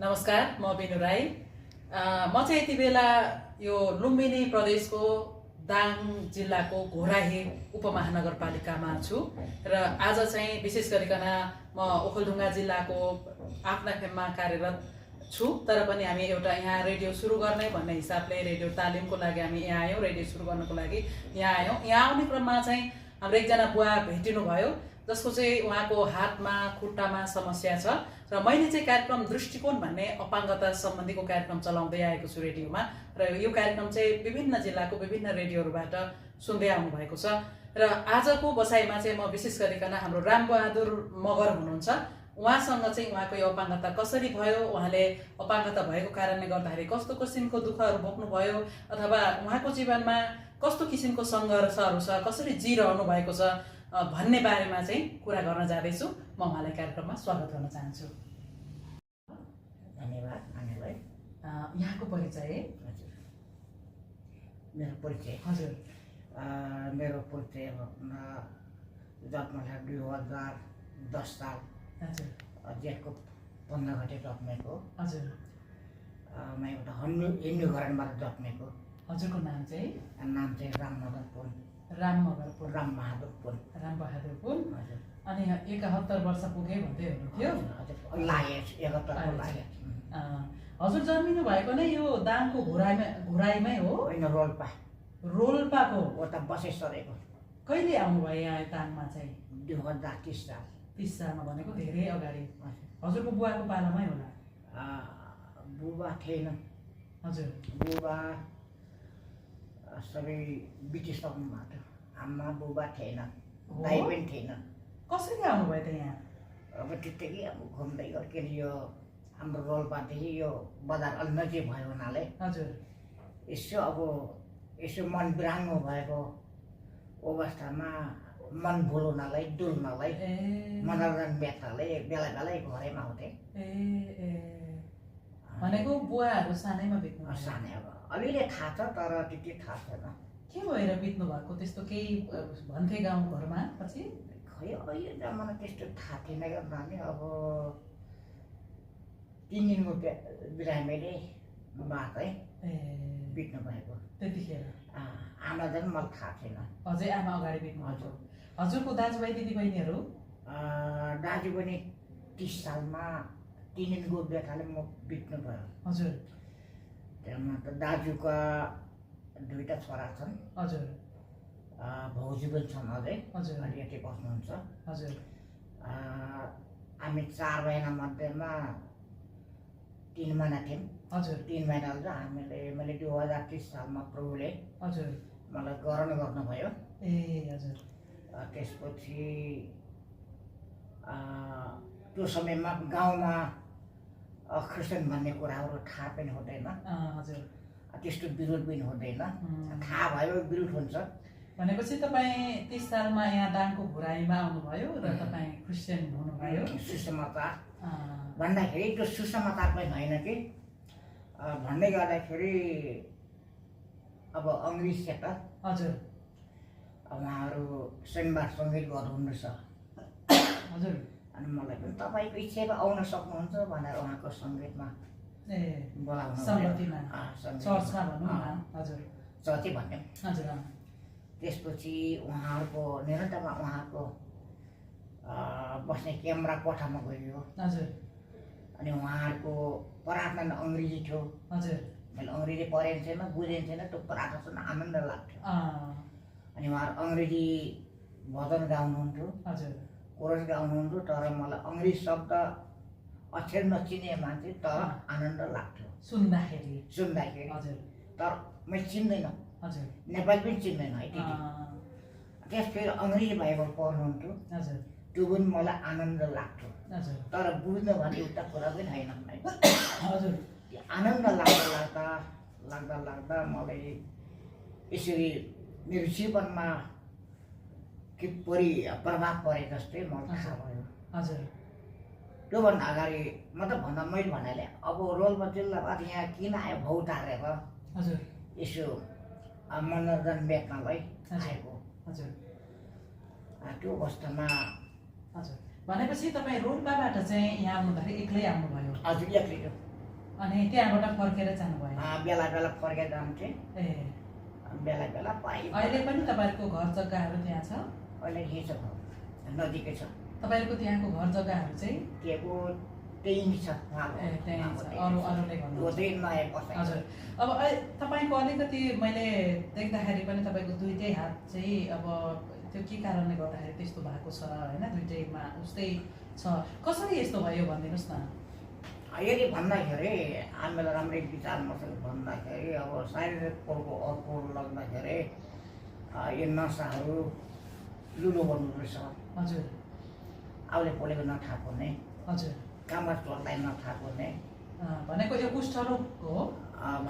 नमस्कार, म बिनु राई। म चाहिँ यति बेला यो लुम्बिनी प्रदेशको दाङ जिल्लाको घोराही उपमहानगरपालिकामा छु र आज चाहिँ विशेष गरिकन म ओखलढुङ्गा जिल्लाको आफ्नाखेममा कार्यरत छु। तर पनि हामी एउटा यहाँ रेडियो सुरु गर्ने भन्ने हिसाबले रेडियो तालिमको लागि हामी यहाँ आयौँ, रेडियो सुरु गर्नको लागि यहाँ आयौँ। यहाँ आउने क्रममा चाहिँ हाम्रो एकजना बुवा भेटिनु भयो जसको चाहिँ उहाँको हातमा खुट्टामा समस्या छ र मैले चाहिँ कार्यक्रम दृष्टिकोण भन्ने अपाङ्गता सम्बन्धीको कार्यक्रम चलाउँदै आएको छु रेडियोमा र यो कार्यक्रम चाहिँ विभिन्न जिल्लाको विभिन्न रेडियोहरूबाट सुन्दै आउनु भएको छ। र आजको बसाइमा चाहिँ म विशेष गरिकन हाम्रो रामबहादुर मगर हुनुहुन्छ, उहाँसँग चाहिँ उहाँको यो अपाङ्गता कसरी भयो, उहाँले अपाङ्गता भएको कारणले गर्दाखेरि कस्तो किसिमको दुःखहरू भोग्नुभयो अथवा उहाँको जीवनमा कस्तो किसिमको सङ्घर्षहरू छ, कसरी जिरहनु भएको छ भन्ने बारेमा चाहिँ कुरा गर्न जाँदैछु। म उहाँलाई कार्यक्रममा स्वागत गर्न चाहन्छु। धन्यवाद यहाँलाई। यहाँको परिचय? हजुर, मेरो परिचय मेरो परिचय जन्म 2010 साल जेठको 15 गते जन्मेको। हजुर, म एउटा हिन्दू घरबाट जन्मेको। हजुरको नाम चाहिँ? नाम चाहिँ रामबहादुर पुन। रामबहादुर पुन। हजुर। अनि 71 वर्ष पुगे भन्दै हुनुहुन्थ्यो? हजुर, लाग्यो 71 लाग्यो। हजुर जन्मिनु भएको नै यो दाङको घोराईमै हो? होइन, रोल्पाको। उता बसे सरेको। कहिले आउनुभयो यहाँ दाङमा चाहिँ? 2030 साल। 30 सालमा भनेको धेरै अगाडि। हजुरको बुवाको पालामै होला? बुबा थिएन। हजुर, बुबा सबै बितिसक्नु भएको। आमा बुबा थिएन, दाइ पनि थिएन। कसरी आउनुभयो त यहाँ? अब त्यतिकै अब घुम्दै के अरे यो हाम्रो रोल्पादेखि यो बजार अलि नजिक भयो हुनाले हजुर यसो मन बिराङ्गो भएको अवस्थामा मन भुल्नलाई डुल्नलाई मनोरञ्जन बेच्नलाई बेला बेलै घरैमा आउँथे। भनेको बुवाहरू सानैमा बित्नु? सानै अब अलिअलि थाहा छ तर त्यति थाहा छैन। के भएर बित्नु भएको त्यस्तो केही भन्थे गाउँ घरमा पछि? खै अहिले जमाना त्यस्तो थाहा थिएन क्या नानी। अब 3 दिनको बिरामीले बाटै बित्नु भएको त्यतिखेर। आमा झन् मलाई थाहा छैन। अझै आमा अगाडि बित्नु? हजुर। हजुरको दाजुभाइ दिदीबहिनीहरू? दाजु पनि 30 सालमा 3 दिनको बेथाले म बित्नु भयो। हजुर। त्यहाँ त दाजुका 2टा छोरा छन्। हजुर। भाउजू पनि छन् अझै। हजुर। अलिकति बस्नुहुन्छ। हजुर। हामी 4 महिना मध्येमा 3 महिना थियौँ। हजुर। 3 महिना चाहिँ मैले 2030 सालमा प्रभुले हजुर मलाई ग्रहण गर्नुभयो। हजुर। त्यसपछि त्यो समयमा गाउँमा क्रिस्चियन भन्ने कुराहरू थाहा पनि हुँदैन। हजुर। त्यस्तो विरोध पनि हुँदैन। थाहा भयो विरोध हुन्छ। भनेपछि तपाईँ 30 सालमा यहाँ दाङको घोराईमा आउनुभयो र तपाईँ क्रिस्चियन हुनुभयो। सुसमाचार भन्दाखेरि त्यो सुसमाचार पनि होइन कि भन्दै गर्दाखेरि अब अङ्ग्रेजसित हजुर उहाँहरू शनिबार सङ्गीत गर्नुहुँदैछ। हजुर। अनि मलाई पनि तपाईँको इच्छा आउन सक्नुहुन्छ भनेर उहाँको सङ्गीतमा बोलाउनु सङ्गतिमा चर्चमा भनौँ न। हजुर, चर्चै भन्यौँ। हजुर। त्यसपछि उहाँहरूको निरन्तरमा उहाँको बस्ने क्यामेरा कोठामा गयो। हजुर। अनि उहाँहरूको प्रार्थना अङ्ग्रेजी थियो। हजुर। मैले अङ्ग्रेजी पढेको छैन, बुझेको छैन, त्यो प्रार्थना सुन्न आनन्द लाग्थ्यो। अनि उहाँहरू अङ्ग्रेजी भजन गाउनुहुन्थ्यो। हजुर। कोरस गाउनुहुन्थ्यो तर मलाई अङ्ग्रेजी शब्द अक्षर नचिने मान्छे तर आनन्द लाग्थ्यो सुन्दाखेरि। हजुर। तर मैले चिन्दैन। हजुर। नेपाली पनि चिन्दैन है त्यति। त्यसपछि अङ्ग्रेजी बाइबल पढ्नुहुन्थ्यो। हजुर। त्यो पनि मलाई आनन्द लाग्थ्यो। हजुर। तर बुझ्नु भने एउटा कुरा पनि होइन। हजुर। आनन्द लाग्दा मलाई यसरी मेरो जीवनमा के प्रभाव परे जस्तै मलाई थाहा भयो। हजुर। त्योभन्दा अगाडि भन्दा मैले भन्नाले अब रोल्पा जिल्लाबाट यहाँ किन आयो भाउ टारेर? हजुर। यसो मनोरञ्जन बेच्नलाई आएको। हजुर। त्यो अवस्थामा हजुर भनेपछि तपाईँ रोल्पाबाट चाहिँ यहाँ आउनुभयो एक्लै आउनुभयो? हजुर एक्लै हो। अनि त्यहाँबाट फर्केर जानुभयो बेला बेला फर्केर जान्थे ए बेला बेला पाइ अहिले पनि तपाईँहरूको घर जग्गाहरू त्यहाँ छ अहिले के छ नजिकै छ तपाईँहरूको त्यहाँको घर जग्गाहरू चाहिँ के को त्यही छ ए त्यहाँ छ अरूले भन्नु हजुर अब तपाईँको अलिकति मैले देख्दाखेरि पनि तपाईँको दुईटै हात चाहिँ अब त्यो के कारणले गर्दाखेरि त्यस्तो भएको छ होइन दुईटैमा उस्तै छ कसरी यस्तो भयो भनिदिनुहोस् न यदि भन्दाखेरि हामीलाई राम्रै विचार मसँग भन्दाखेरि अब शारीरिक पोलको अपोर लाग्दाखेरि यो नसाहरू लुलो गर्नु रहेछ हजुर आउले पोलेको नथापुने हजुर काममा चल्दै नथापुने भनेको यो कुष्ठरोग हो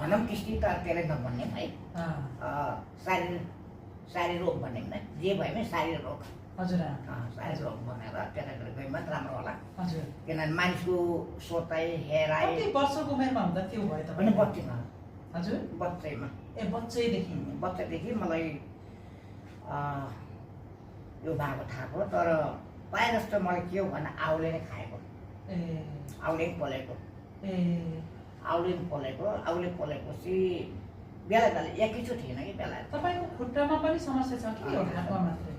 भनौँ त्यस्तै त त्यसलाई नभन्ने है शारीरिक रोग भन्ने होइन जे भयो भने शारीरिक रोग हजुर शारीरिक रोग भनेर त्यसलाई गयो मात्र राम्रो होला हजुर किनभने मानिसको सोचाइ हेराइ कति वर्षको उमेरमा हुँदा त्यो भयो त भने बच्चीमा हजुर बच्चैमा ए बच्चादेखि मलाई यो भएको थाहा भयो तर प्रायः जस्तो मलाई के हो भने आउले नै खाएको ए आउले पोलेको ए आउले पोलेपछि बेला बेला एकैचोटि थिएन कि बेला तपाईँको खुट्टामा पनि समस्या छ कि हो हातमा मात्रै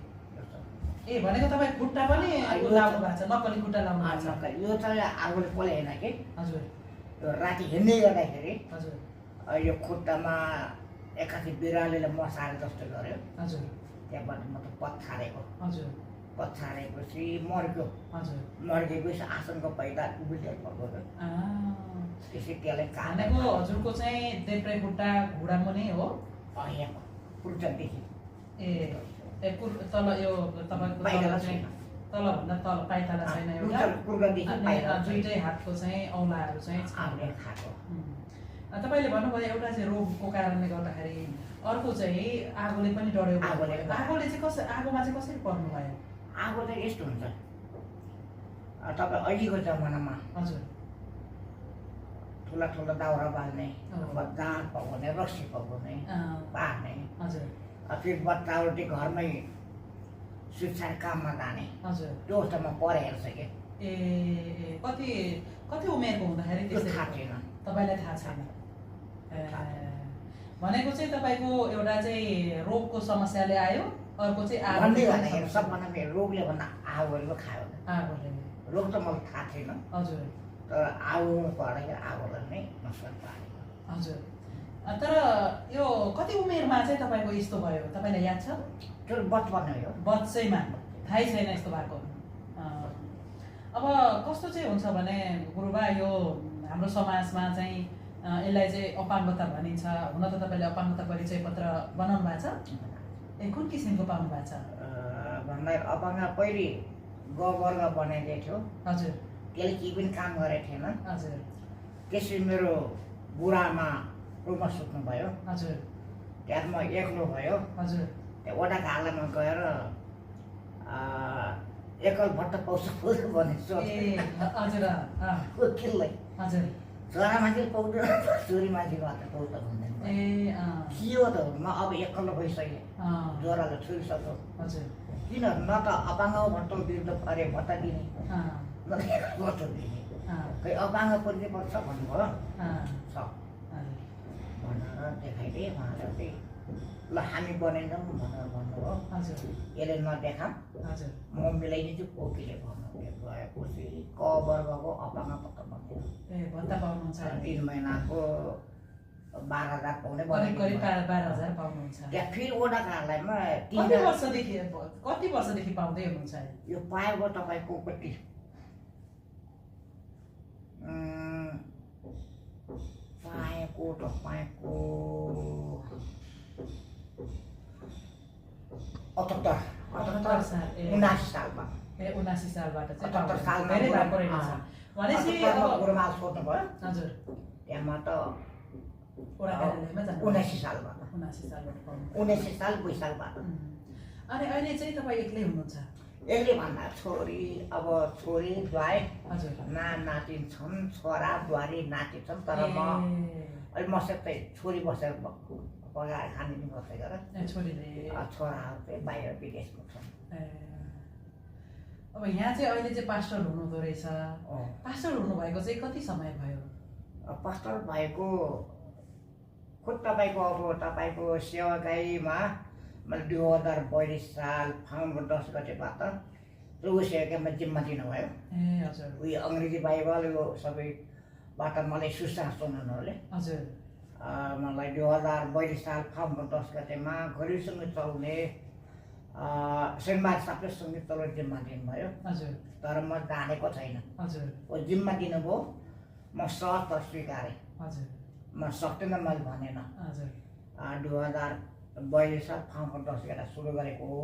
ए भनेको तपाईँ खुट्टा पनि लाउनु भएको छ नक्कली खुट्टा लाउनु भएको छ यो चाहिँ आगोले पोलेन कि हजुर यो राति हिँड्दै गर्दाखेरि हजुर यो खुट्टामा एकासी बिरालोले मसाएर जस्तो गर्यो हजुर त्यहाँबाट म त पछारेको हजुर पछारेपछि मर्क्यो हजुर मर्केपछि आसनको पहिला उभिटेर भएको त्यसै त्यसलाई भनेको हजुरको चाहिँ देब्रे खुट्टा घुँडा मुनि हो खुट्टादेखि ए तल यो तपाईँको चाहिँ तलभन्दा तल पाइताला छैन एउटा दुईटै हातको चाहिँ औँलाहरू चाहिँ खाएको तपाईँले भन्नुभयो एउटा चाहिँ रोगको कारणले गर्दाखेरि अर्को चाहिँ आगोले पनि डढ्यो आगोले चाहिँ आगोमा चाहिँ कसरी पर्नुभयो आगो चाहिँ यस्तो हुन्छ तपाईँ अहिलेको जमानामा हजुर ठुला ठुला दाउरा बाल्ने जाँड पकाउने रक्सी पकाउने बार्ने हजुर फेरि बच्चाहरू घरमै शिक्षाको काममा जाने हजुर त्यो अवस्थामा परे हेर्छ कि ए कति उमेरको हुँदाखेरि त्यो थाहा छैन तपाईँलाई थाहा छैन भनेको चाहिँ तपाईँको एउटा चाहिँ रोगको समस्याले आयो अर्को चाहिँ आगो सबभन्दा मेरो रोगले भन्दा आगोले खायो आगोले रोग त मलाई थाहा छैन हजुर तर आगो पर्दाखेरि आगोलाई नै नष्ट पारेको हजुर तर यो कति उमेरमा चाहिँ तपाईँको यस्तो भयो तपाईँलाई याद छ त्यो बचपन हो बच्चैमा थाहै छैन यस्तो भएको अब कस्तो चाहिँ हुन्छ भने गुरुबा यो हाम्रो समाजमा चाहिँ यसलाई चाहिँ अपाङ्गता भनिन्छ हुन त तपाईँले अपाङ्गता परिचय पत्र बनाउनु भएको छ ए कुन किसिमको पाउनु भएको छ भन्दा अपाङ्ग पहिले गवर्ग बनाइदिएको थियो हजुर त्यसले केही पनि काम गरेको थिएन हजुर त्यसै मेरो बुढामा रुममा सुत्नुभयो हजुर त्यहाँ म एक्लो भयो हजुर त्यहाँ वडा घालामा गएर एकल भट्ट पाउँछ भन्ने सोच हजुर किल्लै हजुर छोरा मान्छे पाउँदैन छोरी मान्छे मात्र पाउँछ भन्दैन ए के हो त म अब एक्लो भइसकेँ ज्वरोले छोडिसक्यो हजुर किन न त अपाङ्ग भट्टो विरुद्ध अरे भत्ता दिने न भट्टो दिने खै अपाङ्ग परिचय पर्छ भन्नुभयो छ भनेर देखाइदिएँ उहाँले चाहिँ ल हामी बनाइदिउँ भनेर भन्नुभयो यसले नदेखा म मिलाइदिन्छु कोकीले भन्नुभयो गएपछि क वर्गको अपाङ्ग भत्ता पाउनुहुन्छ 3 महिनाको 12,000 पाउने करिब 12,000 पाउनुहुन्छ त्यहाँ फेरि वडा कार्यालयमा कति वर्षदेखि पाउँदै हुनुहुन्छ यो पाएको तपाईँको कति पाएको तपाईँको 78 साल 79 सालमा 79 सालबाट चाहिँ 78 सालमा धेरै भएको रहेछ भनेपछि गुरुमाल सोध्नुभयो हजुर त्यहाँ त वडा कार्यालयमा जानु 79 सालबाट 79 सालबाट पाउनु 79 साल वैशाखबाट अनि अहिले चाहिँ तपाईँ एक्लै हुनुहुन्छ एक्लै भन्दा छोरी अब छोरी ज्वाइ हजुर नाति छन् छोरा बुहारी नाति छन् तर म अहिले मसितै छोरी बसेर पकाएर खाने पनि बसेर छोरीले छोराहरू चाहिँ बाहिर विदेशमा छन् अब यहाँ चाहिँ अहिले चाहिँ पास्टर हुनुहुँदो रहेछ पास्टर हुनुभएको चाहिँ कति समय भयो पास्टर भएको खुद तपाईँको सेवाकाईमा मैले 2042 साल फागुनको 10 गतेबाट प्रभु सेवाकाईमा जिम्मा दिनुभयो। उयो अङ्ग्रेजी बाइबल यो सबैबाट मलाई सुसार सुनाउनुले मलाई 2042 साल फागुनको 10 गतेमा घरेलुसँग चलाउने शनिबार साप्ताहिक सङ्गीत चलाउने जिम्मा दिनुभयो। तर म जानेको छैन। ओ जिम्मा दिनुभयो, म सहज स्वीकारेँ। म सक्दिनँ मैले भनेन। 2042 साल फागुनको 10 गते सुरु गरेको हो।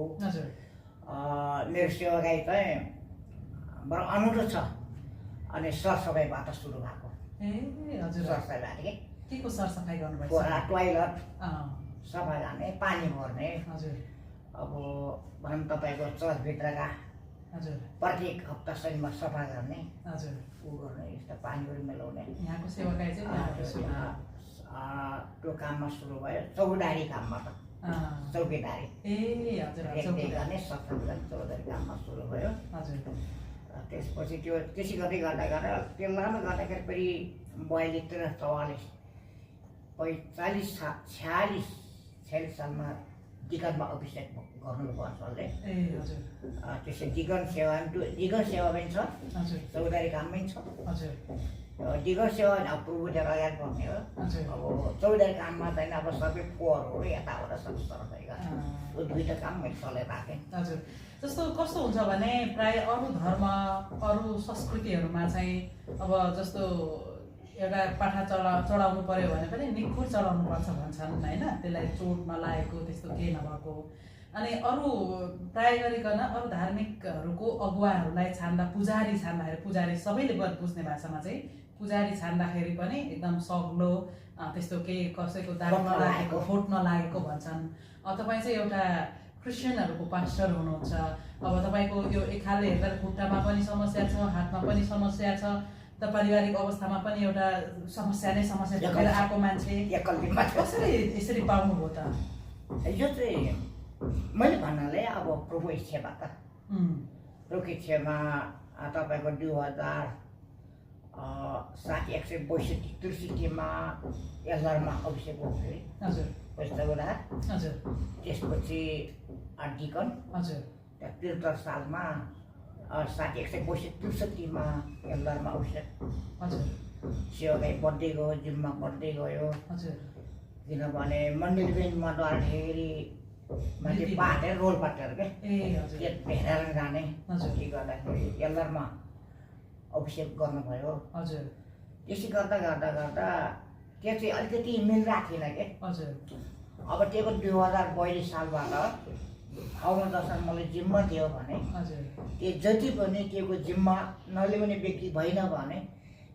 मेरो सेवाकाई चाहिँ बडो अनौठो छ अनि सरसफाइबाट सुरु भएको। सरसफाइबाट के को सरसफाइ गर्नुभएको? टोइलेट सफा गर्ने, पानी भर्ने, अब भनौँ तपाईँको चर्चभित्रका प्रत्येक हप्ता शनिबार सफा गर्ने, ऊ गर्ने, यस्तो पानीहरू मिलाउने। यहाँको सेवाकाई चाहिँ त्यो काममा सुरु भयो। चौकीदारी काममा त चौकीदारी गर्ने चौकीदारी काममा सुरु भयो। त्यसपछि त्यो त्यसै गर्दै गर्दा त्यो लामो गर्दाखेरि फेरि 42, 43, 44, 45, 46 सालमा डिकनमा अभिषेक गर्नुभयो सरले। त्यसै डिकन सेवा पनि छ, चौकीदारी काम पनि छ। डिकन सेवा अब प्रभुले अगाडि पर्ने हो। अब चौकीदारी काममा चाहिँ अब सबै पोहोरहरू यताबाट सबै सरसफाइ गर्ने, त्यो दुईवटा काम मैले चलाइ राखेँ। जस्तो कस्तो हुन्छ भने प्राय अरू धर्म अरू संस्कृतिहरूमा चाहिँ अब जस्तो एउटा पाठा चढाउनु पर्यो भने पनि निखुर चढाउनु पर्छ भन्छन् होइन, त्यसलाई चोट नलागेको त्यस्तो केही नभएको। अनि अरू प्राय गरिकन अरू धार्मिकहरूको अगुवाहरूलाई छान्दा पुजारी छान्दाखेरि पुजारी सबैले बुझ्ने भाषामा चाहिँ पुजारी छान्दाखेरि पनि एकदम सग्लो त्यस्तो केही कसैको दाग नलागेको फोट नलागेको भन्छन्। तपाईँ चाहिँ एउटा क्रिस्चियनहरूको पास्टर हुनुहुन्छ। अब तपाईँको यो एक खालले हेर्दा खुट्टामा पनि समस्या छ, हातमा पनि समस्या छ, त पारिवारिक अवस्थामा पनि एउटा समस्या देखेर आएको मान्छे कसरी यसरी पाउनुभयो त? यो चाहिँ मैले भन्नाले अब प्रभु इच्छामा त प्रभुको इच्छामा तपाईँको 2063 एल्लरमा अभिषेक भयो फेरि। त्यसपछि डिकन 73 सालमा 163 एल्लरमा अभिषेक। सेवाकाई बढ्दै गयो, जिम्मा बढ्दै गयो। किनभने मन्दिर पनि मद्वार फेरि माथि पाटेर रोल पाटेर के भेडाएर जाने गर्दाखेरि एल्लरमा अभिषेक गर्नुभयो। त्यसै गर्दा त्यो चाहिँ अलिकति मिलिरहेको थिएन के। अब त्यो 2042 सालबाट फागुन 10 साल मलाई जिम्मा दियो भने त्यो जति पनि त्यो जिम्मा नलिने व्यक्ति भएन भने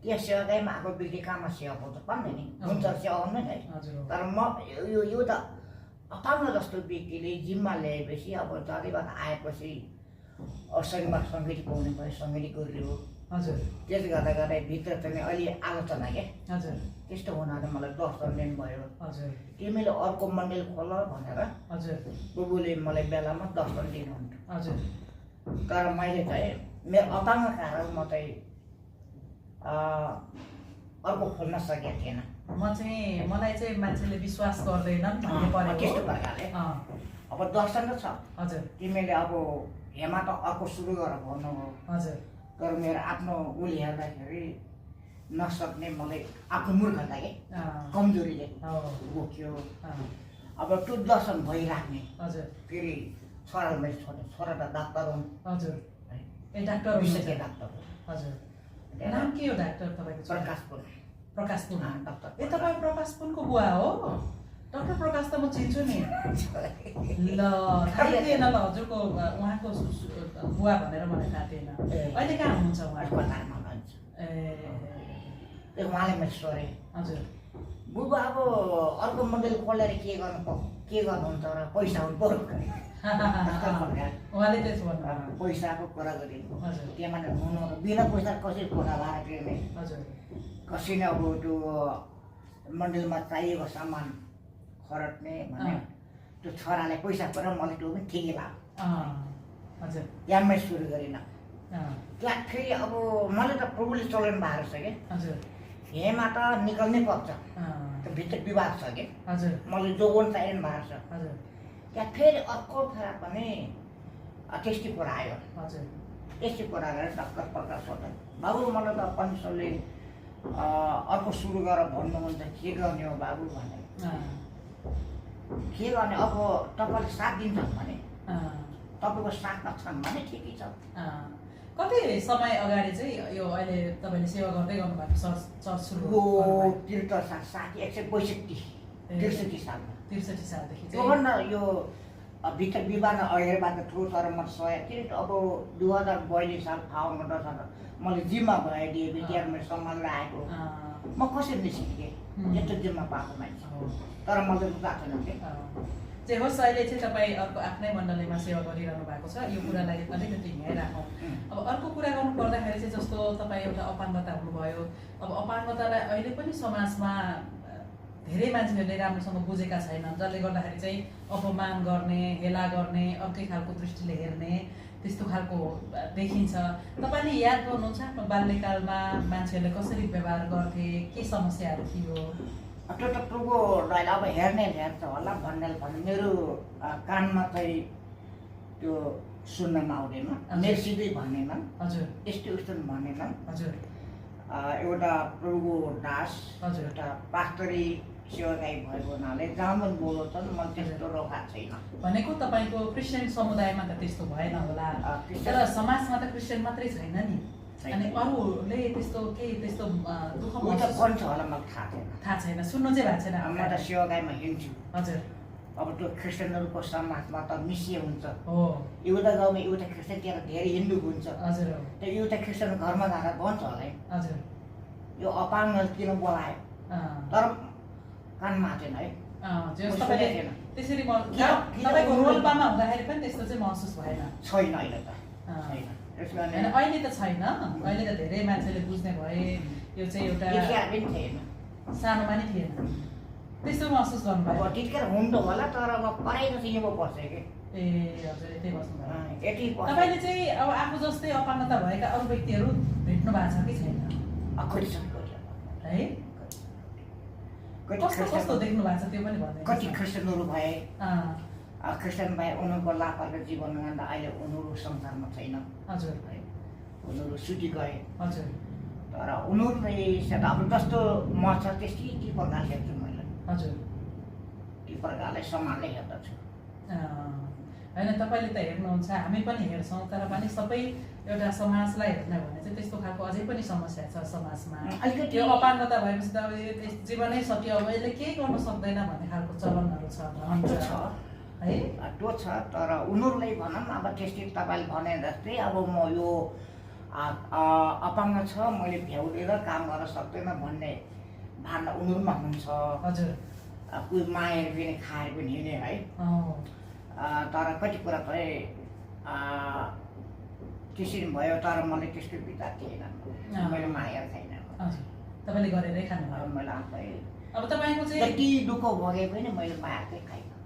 त्यो सेवाकाईमा आएको व्यक्ति कहाँमा सेवा पाउँछ पाउँदैन नि, हुन्छ सेवा आउनु नि है। तर म यो त अपाङ्ग जस्तो व्यक्तिले जिम्मा ल्याएपछि अब जतिबाट आएपछि शनिबार सङ्गीत पाउने भयो, सङ्गीत गरियो। त्यसले गर्दा भित्र चाहिँ अलि आलोचना के त्यस्तो हुनाले मलाई दर्शन दिनुभयो। तिमीले अर्को मन्दिर खोल भनेर प्रभुले मलाई बेलामा दर्शन दिनुहुन्थ्यो। तर मैले चाहिँ मेरो अपाङ्ग कारण म चाहिँ अर्को खोल्न सकेको थिएन। मलाई चाहिँ मान्छेले विश्वास गर्दैनन् भन्ने पऱ्यो त्यस्तो प्रकारले। अब दर्शन त छ, तिमीले अब हेमा त अर्को सुरु गर भन्नुभयो। तर मेरो आफ्नो उली हेर्दाखेरि नसक्ने मलाई आफ्नो मूर्खता के कमजोरीले बोक्यो। अब त्यो दर्शन भइराख्ने फेरि छोरालाई मैले छोडेँ। छोरा त डाक्टर हुन्। डाक्टर हो। नाम के हो डाक्टर तपाईँको? प्रकाश पुन डाक्टर। तपाईँ प्रकाश पुनको बुवा हो? डाक्टर प्रकाश त म चिन्छु नि। ल थाहै थिएन ल हजुरको उहाँको बुवा भनेर मलाई थाहा थिएन। अहिले कहाँ हुनुहुन्छ उहाँ? कतारमा हुनुहुन्छ। उहाँले मैले सोधेँ, बुबा अब अर्को मन्दिर खोलेर के गर्नुहुन्छ र पैसा हुनु पर्यो। उहाँले त्यसो भन्नु पैसाको कुरा गरिनु। त्यहाँ हुनु बिना पैसा कसरी खोला लाएर तिर्ने, कसैले अब त्यो मन्दिरमा चाहिएको सामान खरट्ने भने त्यो छोरालाई पैसा परेर मैले त्यो पनि ठिकै लाग्यो। त्यहाँ मैले सुरु गरिनँ। त्यहाँ फेरि अब मैले त प्रभुले चलाउनु भएको छ कि हेमा त निकाल्नै पर्छ त्यो भित्र विवाद छ कि हजुर मलाई जोगोन चाहिने भएको छ हजुर त्यहाँ फेरि अर्को फेला पनि त्यस्तै कुरा आयो हजुर त्यस्तै कुरा गरेर डाक्टर प्रकाश सोध्दा बाबु मलाई त पञ्चले अर्को सुरु गरेर भन्नुहुन्छ के गर्ने हो बाबु भने के गर्ने अब तपाईँले साथ दिन्छन् भने तपाईँको साथमा छन् भने ठिकै छ कति समय अगाडि चाहिँ यो अहिले तपाईँले सेवा गर्दै गर्नुभएको चर्च सुरु यो 63 सालमा 63 सालदेखि चाहिँ त्योभन्दा यो भित्र विवाद अहिलेबाट ठुलो तर म सय अब 2042 साल फागुन 10 मैले जिम्मा भए डिएबी त्यहाँ मैले सम्हालेर आएको म कसरी निस्किएँ यत्रो जिम्मा पाएको मान्छे तर मैले रुचाएको छैन कि जे होस् अहिले चाहिँ तपाईँ अर्को आफ्नै मण्डलीमा सेवा गरिरहनु भएको छ यो कुरालाई अलिकति यहीँ राखौँ अब अर्को कुरा गर्नु पर्दाखेरि चाहिँ जस्तो तपाईँ एउटा अपाङ्गता हुनुभयो अब अपाङ्गतालाई अहिले पनि समाजमा धेरै मान्छेहरूले राम्रोसँग बुझेका छैनन् जसले गर्दाखेरि चाहिँ अपमान गर्ने हेला गर्ने अर्कै खालको दृष्टिले हेर्ने त्यस्तो खालको देखिन्छ तपाईँले याद गर्नुहुन्छ आफ्नो बाल्यकालमा मान्छेहरूले कसरी व्यवहार गर्थे के समस्याहरू थियो त्यो त प्रभु अब हेर्ने हेर्छ होला भन्ने मेरो कानमा चाहिँ त्यो सुन्नमा आउँदैन मेरो सिधै भन्नेनन् हजुर यस्तो उस्तो भन्नेनन् हजुर एउटा प्रभु दास हजुर एउटा पास्तरी सेवाकाई भएको हुनाले जहाँ पनि बोलाउँछन् म त्यस्तो रोका छैन भनेको तपाईँको क्रिस्चियन समुदायमा त त्यस्तो भएन होला तर समाजमा त क्रिस्चियन मात्रै छैन नि अनि अरूले त्यस्तो केही त्यस्तो दुःख पर्छ होला मलाई थाहा छैन सुन्नु चाहिँ भएको छैन म त सेवाकाईमा हिँड्छु हजुर अब त्यो क्रिस्चियनहरूको समाजमा त मिसिए हुन्छ हो एउटा गाउँमा एउटा क्रिस्चियन त्यहाँ धेरै हिन्दू हुन्छ हजुर त्यो एउटा क्रिस्चियन घरमा जाँदा भन्छ होला है हजुर यो अपाङ्ग किन बोलायो तर कानमा आएन है तपाईँले त्यसरी तपाईँको रोल्पामा हुँदाखेरि पनि त्यस्तो चाहिँ महसुस भएन छैन अहिले त छैन अहिले त छैन अहिले त धेरै मान्छेले बुझ्ने भए यो चाहिँ एउटा सानोमा नि थिएन त्यस्तो महसुस गर्नुभयो अब त्यतिखेर हुन्थ्यो होला तर अब पढाइको चाहिँ यो बस्छ कि ए हजुर यतै बस्नुभयो यति तपाईँले चाहिँ अब आफू जस्तै अपाङ्गता भएका अरू व्यक्तिहरू भेट्नु भएको छ कि छैन है कस्तो कस्तो देख्नु भएको छ त्यो पनि भन्दै कति क्रिस्चियनहरू भए क्रिस्चियन भए उनीहरूको लापरको जीवन गर्दा अहिले उनीहरू संसारमा छैन हजुर है उनीहरू सुटी गए हजुर तर उनीहरूले अब जस्तो म छ त्यस्तै ती प्रकारले हेर्छु मैले हजुर ती प्रकारले समाजले हेर्दछु होइन तपाईँले त हेर्नुहुन्छ हामी पनि हेर्छौँ तर पनि सबै एउटा समाजलाई हेर्ने भने चाहिँ त्यस्तो खालको अझै पनि समस्या छ समाजमा त्यो अपाङ्गता भएपछि त अब जीवनै सकियो अब यसले केही गर्न सक्दैन भन्ने खालको चलनहरू छ है त्यो छ तर उनीहरूले भनौँ अब त्यस्तै तपाईँले भने जस्तै अब म यो अपाङ्ग छ मैले भ्याउदिएर काम गर्न सक्दैन भन्ने भावना उनीहरूमा हुन्छ हजुर कोही मागेर पनि खाएर पनि हिँड्ने है तर कति कुरा चाहिँ त्यसरी भयो तर मलाई त्यसको विचार थिएन मैले मागेर छैन तपाईँले गरेरै खानु मैले आफै अब तपाईँको चाहिँ जति दुःख भोगे पनि मैले मायाकै खाइनँ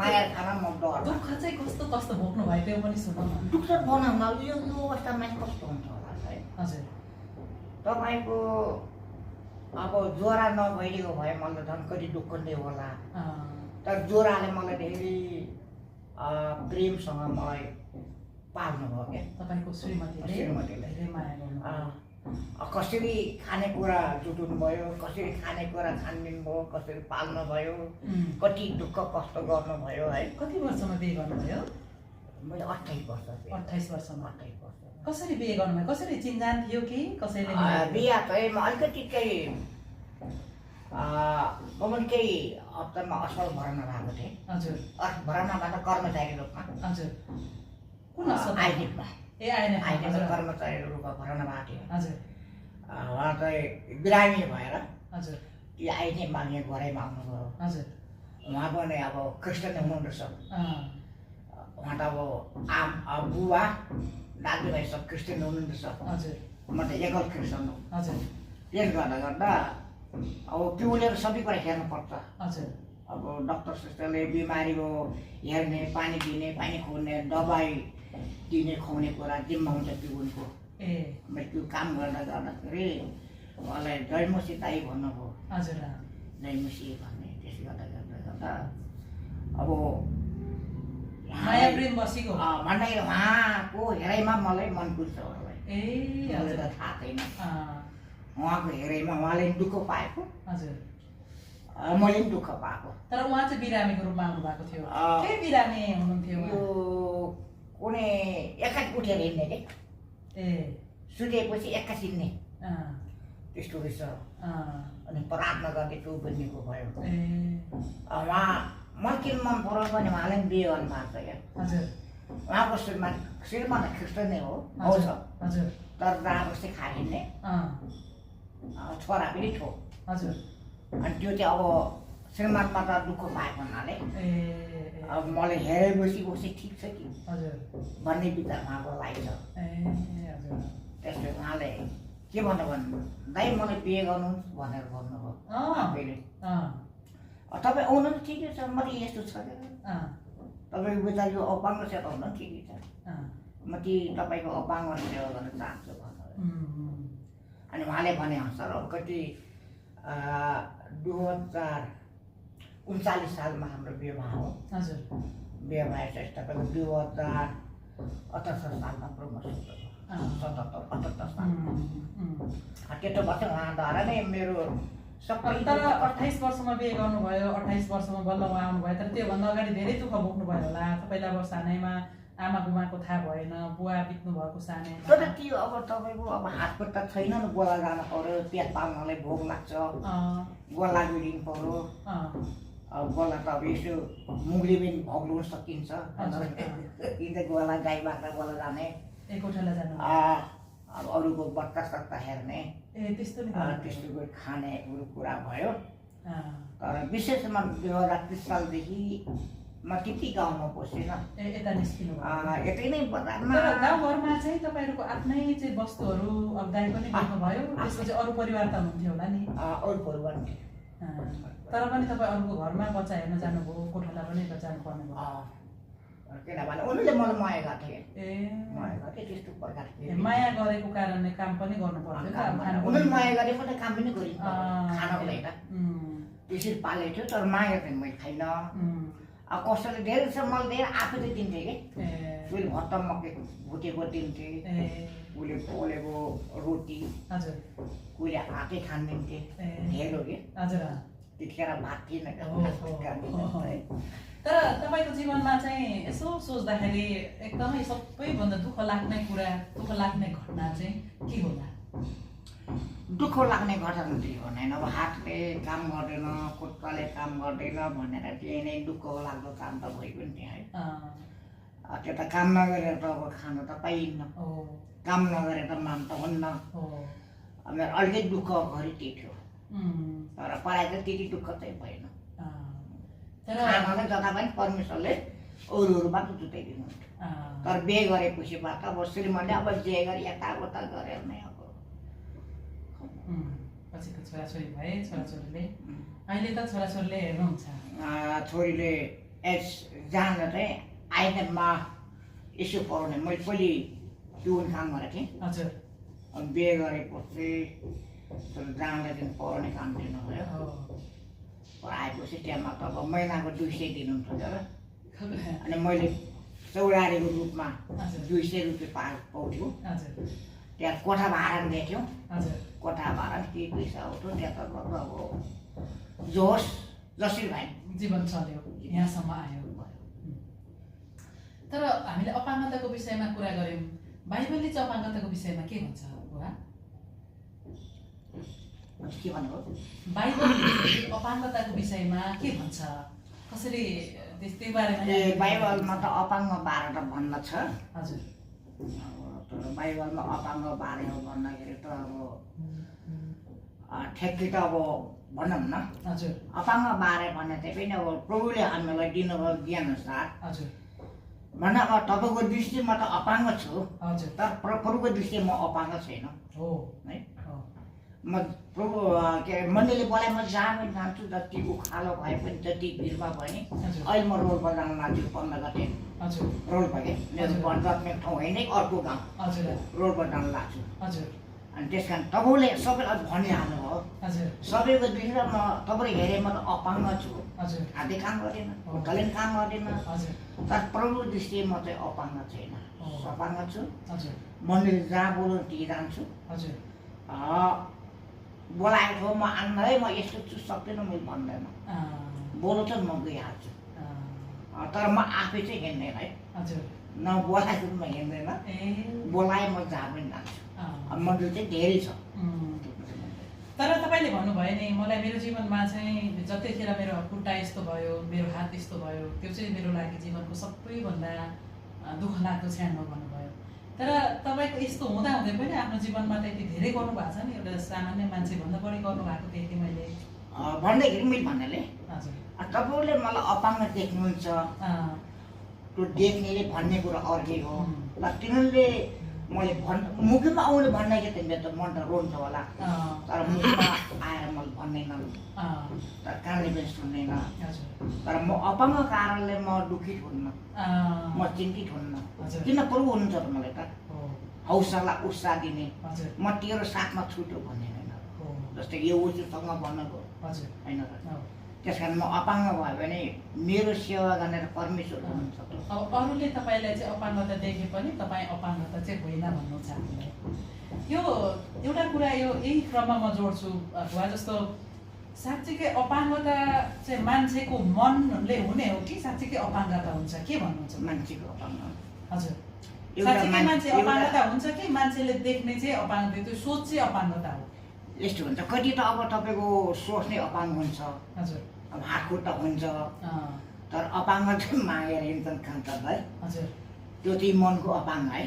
माया खाना म डर दुःख चाहिँ कस्तो कस्तो भोग्नु भयो त्यो पनि सुनौ न दुःख त बनाउन यो अवस्थामा कस्तो हुन्छ होला है हजुर तपाईँको अब ज्वरो नभइदिएको भए मलाई झन् कति दुःख नै होला तर ज्वरोले मलाई धेरै प्रेमसँग मलाई पाल्नु भयो क्या तपाईँको श्रीमतीले धेरै माया गर्नु कसरी खानेकुरा जुटाउनु भयो कसरी खानेकुरा खानिदिनु भयो कसरी पाल्नु भयो कति दुःख कष्ट गर्नुभयो है कति वर्षमा बिहे गर्नुभयो मैले 28 वर्ष 28 वर्षमा 28 वर्ष कसरी बिहे गर्नुभयो कसरी चिन्जान थियो कि कसैले बिहा चाहिँ म अलिकति केही म पनि केही हप्तामा असल भर्ना भएको थिएँ हजुर भर्नाबाट कर्मचारी रूपमा हजुर कुन आइनेपमा आइनेपमा कर्मचारी रूपमा भर्ना भएको थिएँ हजुर उहाँ चाहिँ बिरामी भएर हजुर यो आइनेपमा यहाँ घरैमा आउनुभयो हजुर उहाँ पनि अब क्रिस्चियन हुनुहुँदो रहेछ उहाँ त अब बुवा दाजुभाइ सब क्रिस्चियन हुनुहुँदो रहेछ हजुर म त एकल क्रिस्चियन हो हजुर त्यसले गर्दा अब पिउलेर सबै कुरा हेर्नुपर्छ हजुर अब डक्टर सिस्टरले बिमारीको हेर्ने पानी दिने पानी खुवाउने दबाई दिने खुवाउने कुरा जिम्मा हुन्छ पिउनको ए त्यो काम गर्दाखेरि उहाँलाई जयमसी दाई भन्नुभयो हजुर जयमसी भन्ने त्यसले गर्दा अब माया प्रेम बसेको भन्दै उहाँको हेराइमा मलाई मन पर्छ उहाँलाई ए मलाई त थाहा छैन उहाँको हेराइमा उहाँले दुःख पाएको हजुर मैले पनि दुःख पाएको तर उहाँ चाहिँ बिरामीको रूपमा आउनु भएको थियो के बिरामी हुनुहुन्थ्यो यो कुनै एक्कासी उठेर हिँड्ने के ए सुतेपछि एक्कासी हिँड्ने त्यस्तो रहेछ अनि प्रार्थना गर्ने त्यो बनिएको भयो उहाँ मलाई किन मन पराउनु भने उहाँले पनि बिहे गर्नु भएको छ क्या हजुर उहाँको श्रीमान ख्रिस्टन नै हो हजुर तर जहाँ बस्दै खाएर हिँड्ने छोरा पनि ठो हजुर अनि त्यो चाहिँ अब श्रीमानमा त दुःख पाएको हुनाले अब मलाई हेरेपछि बसी ठिक छ कि भन्ने विचार उहाँको लागेको छ त्यसले उहाँले के भन्नु दाइ मलाई बिहे गर्नुहोस् भनेर भन्नुभयो आफैले तपाईँ आउनु पनि ठिकै छ म त यस्तो छ तपाईँको विचार यो अपाङ्ग सेवा हुनु ठिकै छ म ती तपाईँको अपाङ्ग सेवा गर्न चाहन्छु भन्नुभयो अनि उहाँले भने अनुसार अब कति 2039 सालमा हाम्रो विवाह हो बिहे भएपछि तपाईँको 2078 सालमा प्रमोसन भयो 77-78 सालमा त्यत्रो वर्ष उहाँद्वारा नै मेरो सबै तर 28 वर्षमा बिहे गर्नुभयो 28 वर्षमा बल्ल उहाँ आउनुभयो तर त्योभन्दा अगाडि धेरै दुःख भोग्नुभयो होला तपाईँलाई अब सानैमा आमा बुबाको थाहा भएन बुवा बित्नु भएको सानैमा तर त्यो अब तपाईँको अब हात खुट्टा छैन नि गोला जानु पर्यो पेट पाल्नलाई भोग लाग्छ गोला बिडिनु पर्यो अब गोला त अब यसो मुगले पनि भोग्नु सकिन्छ गोला गाई बाख्रा गोला जाने एकवटालाई जानु अब अरूको बत्ता सत्ता हेर्ने त्यस्तो खाने कुरा भयो तर विशेषमा 2030 सालदेखि म त्यति गाउँमा बसेन यता निस्किनु यतै नै बजारमा गाउँघरमा चाहिँ तपाईँहरूको आफ्नै चाहिँ वस्तुहरू अब गाई पनि बेच्नुभयो त्यसपछि अरू परिवार त हुनुहुन्थ्यो होला नि अरू परिवार तर पनि तपाईँ अरूको घरमा बच्चा हेर्न जानुभयो कोठाला पनि जानु पर्ने भयो किनभने उनीहरूले मलाई माया गर्थे माया गर्थे त्यस्तो प्रकारको माया गरेको कारणले काम पनि गर्नु पर्थ्यो उनीहरूले माया गरे मात्रै काम पनि गरिन्छ खानको लागि त त्यसरी पालेको थियो तर माया चाहिँ मैले खाइन अब कसैले धेरै छ मैले धेरै आफैले दिन्थेँ कि उसले भत्ता मकै भुटेको दिन्थेँ उसले पोलेको रोटी उसले हातै खानिदिन्थे ढेँडो कि त्यतिखेर भात थिएन तर तपाईँको जीवनमा चाहिँ यसो सोच्दाखेरि एकदमै सबैभन्दा दुःख लाग्ने कुरा दुःख लाग्ने घटना चाहिँ के होला दुःख लाग्ने घटना चाहिँ भनेन अब हातले काम गर्दैन खुट्टाले काम गर्दैन भनेर त्यही नै दुःख लाग्दो काम त भइगयो नि त्यहाँ है त्यो त काम नगरेर त अब खानु त पाइन्न काम नगरेर त मान त हुन्न मेरो अलिकति दुःख घरि त्यही थियो तर पढाइ चाहिँ त्यति दुःख चाहिँ भएन खानालाई जता पनि परमेश्वरले अरूहरूबाट जुटाइदिनुहुन्थ्यो तर बिहे गरेपछिबाट अब श्रीमतीले अब जे गरे यताउता गरेर नै अब पछिको छोराछोरी भए छोराछोरीले अहिले त छोराछोरीले हेर्नुहुन्छ छोरीले जान चाहिँ आइतमा यसो पढाउने मैले पहिले ट्युन काम गरेको थिएँ हजुर अनि बिहे गरेपछि जानलाई चाहिँ पढाउने काम दिनुभयो आएपछि त्यहाँमा त अब महिनाको 200 दिनुहुन्थ्यो अनि मैले चौडारीको रूपमा 200 रुपियाँ पाउँथ्यो त्यहाँ कोठा भाडा दिन्थ्यो कोठा भाडा के पैसा आउँथ्यो त्यहाँ त अब जोस जसरी भाइ जीवन चल्यो यहाँसम्म आयो तर हामीले अपाङ्गताको विषयमा कुरा गऱ्यौँ बाइबलले चाहिँ अपाङ्गताको विषयमा के भन्छ बुवा के भन्नु बाइबलले अपाङ्गताको विषयमा के भन्छ कसरी त्यसको बारेमा बाइबलमा त अपाङ्ग बारे त भन्न छ हजुर तर बाइबलमा अपाङ्ग बारे हो भन्दाखेरि त अब ठ्याक्कै त अब भनौँ न हजुर अपाङ्ग बारे भन्ने चाहिँ पनि अब प्रभुले हामीलाई दिनुभयो ज्ञान अनुसार हजुर भन्दा अब तपाईँको दृष्टिमा त अपाङ्ग छु हजुर तर प्रभुको दृष्टिमा म अपाङ्ग छैन हो है म प्रभु के मण्डलीले बोलाए म जहाँ पनि जान्छु जति उखालो भए पनि जति भिडमा भए नि अहिले म रोल्पा जान लाग्छु 15 गते रोल्पा के मेरो जन्मे ठाउँ होइन अर्को गाउँ रोल्पा जान लाग्छु अनि त्यस कारण तपाईँले सबैलाई भनिहाल्नुभयो हजुर सबैको दृष्टिमा म तपाईँले हेरेँ म त अपाङ्ग छु हजुर हातले काम गर्दैन खुट्टाले पनि काम गर्दैन हजुर तर प्रभु दृष्टि म चाहिँ अपाङ्ग छैन अपाङ्ग छु हजुर मन्दिर जहाँ बोल्नु त्यहीँ जान्छु हजुर बोलाएको ठाउँ म आन्न है म यस्तो छु सक्दिनँ मैले भन्दैन बोल्नु चाहिँ म गइहाल्छु तर म आफै चाहिँ हिँड्दैन है हजुर न बोलाएको म हिँड्दैन बोलाए म जहाँ पनि जान्छु मन्दिर चाहिँ धेरै छ तर तपाईँले भन्नुभयो नि मलाई मेरो जीवनमा चाहिँ जतिखेर मेरो खुट्टा यस्तो भयो मेरो हात यस्तो भयो त्यो चाहिँ मेरो लागि जीवनको सबैभन्दा दुःख लाग्दो क्षण हो भन्नुभयो तर तपाईँको यस्तो हुँदाहुँदै पनि आफ्नो जीवनमा त यति धेरै गर्नुभएको छ नि एउटा सामान्य मान्छेभन्दा बढी गर्नुभएको देखेँ मैले भन्दाखेरि मैले भन्नाले हजुर तपाईँले मलाई अपाङ्ग देख्नुहुन्छ त्यो देख्नेले भन्ने कुरा अर्कै हो र तिनीहरूले मैले मुखमा आउने भन्दाखेरि त मेरो त मन त रोन्छ होला तर मुखमा आएर मैले भन्दैन तर कानले पनि सुन्दैन तर म अपाङ्ग कारणले म दुखित हुन्न म चिन्तित हुन्न किन प्रभु हुनुहुन्छ त मलाई त हौसला उत्साह दिने म तेरो साथमा छुट्यो भन्ने होइन जस्तै यो उसँग भन्नको होइन त्यस कारण म अपाङ्ग भयो भने मेरो सेवा गर्ने परमेश्वर हुनुहुन्छ अब अरूले तपाईँलाई चाहिँ अपाङ्गता देखे पनि तपाईँ अपाङ्गता चाहिँ होइन भन्नु छ हामीलाई यो एउटा कुरा यो यही क्रममा म जोड्छु भुवा जस्तो साँच्चीकै अपाङ्गता चाहिँ मान्छेको मनले हुने हो कि साँच्चीकै अपाङ्गता हुन्छ के भन्नुहुन्छ मान्छेको अपाङ्ग हजुर साँच्चीकै मान्छे अपाङ्गता हुन्छ कि मान्छेले देख्ने चाहिँ अपाङ्गता त्यो सोच चाहिँ अपाङ्गता हो यस्तो हुन्छ कति त अब तपाईँको सोच नै अपाङ्ग हुन्छ हजुर अब हात खुट्टा हुन्छ तर अपाङ्ग चाहिँ मागेर हिँड्छन् खान्छन् है हजुर त्यो चाहिँ मनको अपाङ्ग है